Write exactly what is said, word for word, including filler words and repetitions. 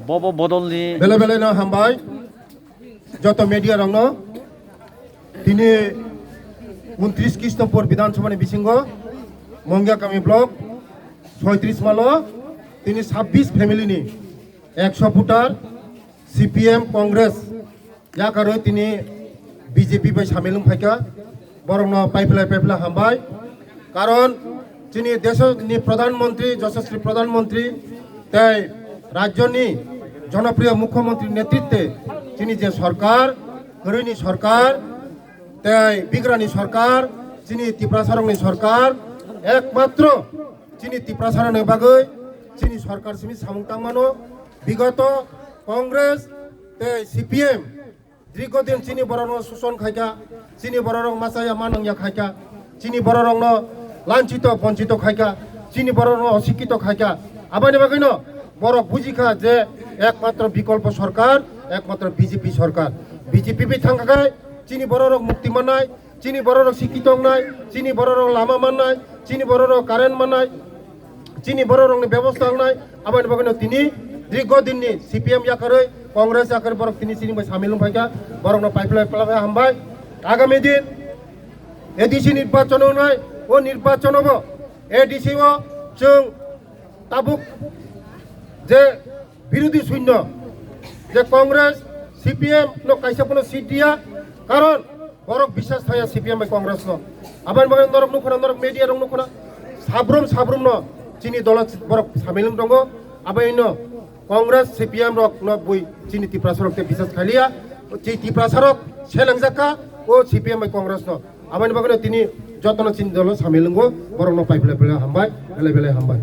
Bobo bodolni Bele bele no hambai. Joto media rokno tini untris Krishnapur Bidhan Sabha ni bisingo Mongya Kami block soitris malo tini sabbish family ni ekso voter C P M Congress yakarwi tini B J P bai samil wng phaikha, borokno paiphlai paiphlai hambai. Karon chini desoni Pradhan Mantri, Yashaswi Pradhan Mantri tei rajyoni jonopriyo Mukhyamantri netritwe chini je sorkar, kwrwini sorkar tei bigrani sorkar, chini Tiprasarokni sorkar, ekmatro chini Tiprasarokni bagwi chini sorkar simi samung tangmano. Bigoto Congress tei C P M dirgho din chini borokno suson khaikha, chini bororok machaya manwngya khaikha, chini bororokno lanchito bonchito khaikha, chini bororokno osikito khaikha. Aboni bagwino borok bujikha je ekmatro bikolpo sorkar, ekmatro B J P sorkar. B J P bai thangkha khe chini bororok mukti mannai, chini bororok sikito wngnai, chini bororok lama mannai, chini bororok current mannai, chini bororokni bebosta wngnai. Aboni bagwino tini dirgho dinni C P M yakarwi, Congress yakarwi borok tini chini bai samil wng phaikha, borokno paiphlai paiphlai hambai. Agami din A D C nirbachon wngnai, o nirbachon bo A D C o chwng tabuk je birodhi shunyo je Congress, C P M no kaisa phano seat diya, karon borok biswas thaya C P M bai Congress no. Aboni bagwi norok nukhuna, norok media rok nukhuna, sabrum sabrum no chini dolo borok samil wng tongo. Aboni no Congress, C P M rok no bui chini Tiprasa rok te biswas khaliya, chini Tiprasa rok selengjak kha o C P M bai Congress no. Aboni bagwi no tini jotono chini dolo samil wngo, borok no paiphlai paiphlai hambai, belai belai hambai.